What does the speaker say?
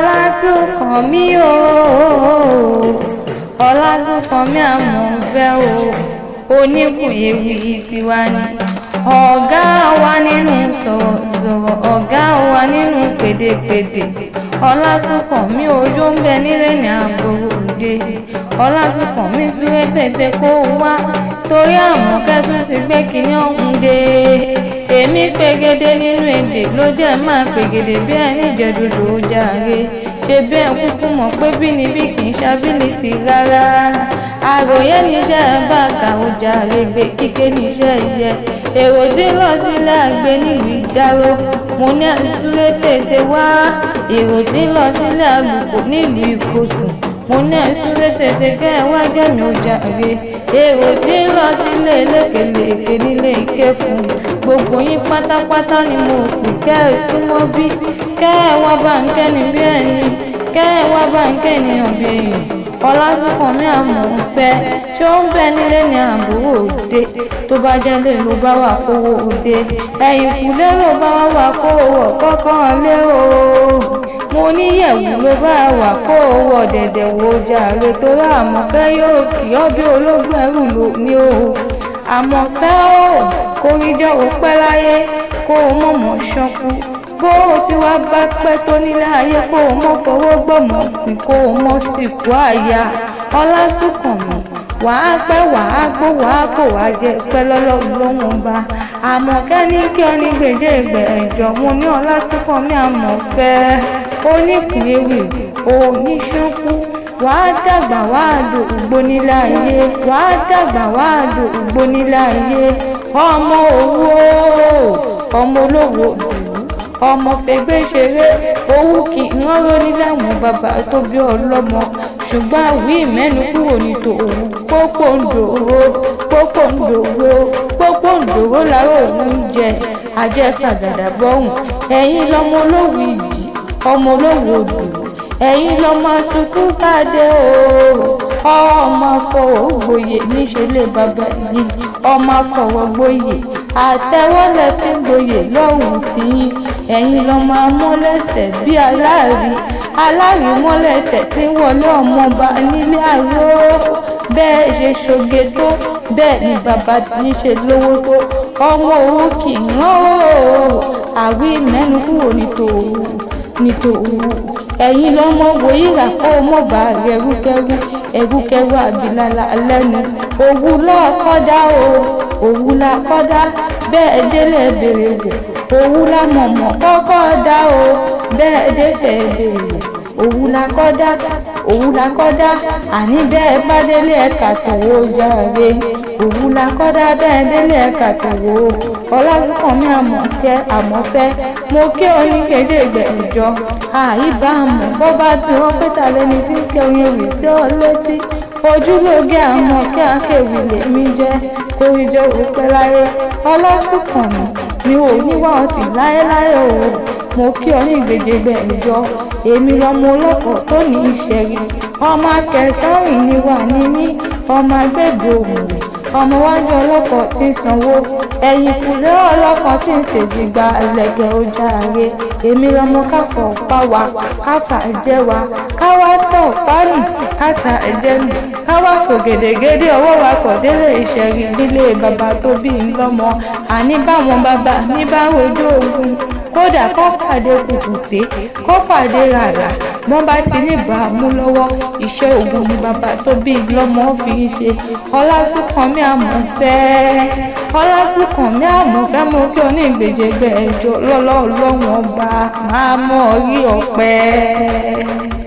Ọlásùnkànmí o, Ọlásùnkànmí Àmọ̀fẹ́ o, oníkùn ewì tiwa ni ọ̀gá wa nínú sọ̀rọ̀sọ̀rọ̀, ọ̀gá wa nínú pèdèpèdè. Ọlásùnkànmí ojú ń bẹ nílé ní àbúrò òde. Ọlásùnkànmí súré tètè kó wá, torí Àmọ̀kẹ́ tún ti gbé kinní ọ̀hún dé. Èmi pegede nínú èdè ló jẹ́ máa pegede bí ẹni jẹ̀dọ̀dọ̀ ó jàre. Ṣe bí ẹ kúkú mọ̀ pé bínibí kì í ṣability rárá. Àròyé níṣẹ́ bá kà ó jàre, gbé kíké níṣẹ́ yẹ. Èrò tí ń lọ sílé àgbẹ̀ nílùú Ìdáró, mo ní ẹ súré tètè wá. Èrò tí ń lọ sílé àlùkò nílùú Ìkosùn, mo ní ẹ súré tètè kẹ́ ẹ wá jẹ́ mi ó jàre. Èrò tí ń lọ sílé lékelèké nílé Ìkẹfun, gbogbo yín pátápátá ni mo pè kẹ́ ẹ súnmọ́ bí, kẹ́ ẹ wá bá ń kẹ́ni bí ẹni, kẹ́ ẹ wá bá ń kẹ́niyàn bí èèyàn. Ọlásùnkànmí Àmọ̀fẹ́ ṣó ń bẹ nílé ní àbúrò òde? Tó bá jẹ́ lé ló bá wà kówó òde, ẹ̀yìnkùlé ló bá wà kówó wọ̀ kọ́kàn lé o. Mo ní yẹ̀wù ló bá wà kó wọ̀ dẹ̀dẹ̀ wò jàre, torí Àmọ̀kẹ́ yóò kì ọ́ bí ológun ẹrù lò ní o. Àmọ̀kẹ́ o, kórí jẹ́ ò pẹ́ láyé, kó o mọ̀mọ́ ṣánkú. Bó o ti wá bá pẹ́ tó nílé ayé, kó o mọ̀ fọwọ́ gbọ́mọ̀ sí, kó o mọ̀ sí kú àyà. Ọlásùnkànmí wàá pẹ́, wàá gbó, wàá kó wàá jẹ pẹ́ lọ́lọ́run lóhùn bá. Àmọ̀kẹ́ ní kí ọ ní gbèjé ìgbẹ̀jọ, mo ní Ọlásùnkànmí Àmọ̀fẹ́ oníkùn ewì oníṣánkú. Wàá dàgbà wàá dògbó nílé ayé, wàá dàgbà wàá dògbó nílé ayé. Ọmọ òwú o, ọmọ olówó òdùwú, ọmọ fẹgbẹ́ ṣeré, owó kì í ránró nílé àwọn bàbá tó bí ọlọ́mọ. Ṣùgbọ́n àwí mẹ́nu kúrò ní tòun, pópó ń dòró, pópó ń dòró, pópó ń dòró lára òun ń jẹ àjẹsàgàdà bọ́hùn. Ẹ̀yin lọmọ olówó ìjì, ọmọ olówó òdùwú, ẹ̀yin lọmọ sunkún pàdé o. Ọmọ afọwọ́ gboyè níṣẹ́ lé bàbá yìí, ọmọ afọwọ́ gboyè àtẹwọ́ lẹ fi ń gboyè lọ́hùn tiyín. Ẹ̀yin lọmọ amọ́lẹ́sẹ̀ bí aláàrí, aláàrí mọ́lẹ́sẹ̀ tí ń wọlé ọmọọba nílé àró. Bẹ́ẹ̀ ṣe ṣoge tó, bẹ́ẹ̀ ni bàbá tiyín ṣe lówó tó. Ọmọ òwú kì í rán o, àwí mẹ́nu kúrò ní tòun ní tòun. Ẹ̀yin lọmọ wòyíra kó o mọ̀ bá rẹrúkẹrú, ẹrúkẹrú àbílàlà lẹ́nu. Òwú lọ́kọ́dá o, òwú la kọ́dá, bẹ́ẹ̀ délé bèrè wò. Òwú la mọ̀mọ́ kọ́kọ́ dá o, bẹ́ẹ̀ dẹ́fẹ̀ bèrè wò. Òwú la kọ́dá, òwú la kọ́dá, àní bẹ́ẹ̀ bá délé ẹ̀ka tòwó jàre. Òwú la kọ́dá, bẹ́ẹ̀ délé ẹ̀ka tòwó. Ọlásùnkànmí Àmọ̀kẹ́ Àmọ̀fẹ́, mo kí ọ ní kejì ìgbẹ̀jọ. Àìbá mọ̀ bọ́ bá bí wọ́n pé ta lẹni tí ń kẹrin ewì sí ọ létí. Ojúlóge Àmọ̀kẹ́ akéwì lèmi jẹ́, kórí jẹ́ òpẹ́ láyé. Ọlásùnkànmí mi ò ní wá ọtí láéláé o. Mo kí ọ ní ìgbèjègbè ìjọ. Èmi lọmọ ọlọ́kọ̀ tó ní ìṣẹ̀rí. Ọmọ akẹ́sọ́rìn ni wà ní mí, ọmọ agbẹ́bí òmùwẹ̀, ọmọ wájú ọlọ́kọ̀ tí ń sanwó, ẹ̀yìnkùlé ọlọ́kọ̀ tí ń ṣèjìgbà ẹlẹ́gẹ̀ ó jàre. Èmi lọmọ káfọ̀ pa wá, káfà jẹ́ wa, káwá sọ̀ pánù, kásà ẹ̀jẹ̀ nù, káwá fò gèdègèdè ọwọ́ wa kọ̀ délé ìṣẹ̀rí nílé bàbá tó bí ń lọ́mọ. Àní báwọn bàbá ní bá rojú ogun, kódà kó fàdé kùkùté, kó fàdé ràrà, bọ́n bá ti ní bàámú lọ́wọ́, iṣẹ́ ogun ni bàbá tó bí lọ́mọ fi ń ṣe. Ọlásùnkànmí Àmọ̀fẹ́, Ọlásùnkànmí Àmọ̀fẹ́, mo kí ọ ní ìgbèjègbè ẹjọ́ lọ́lọ́ọ̀lọ́wọ́n ọba máa mọ̀ rí ọpẹ́.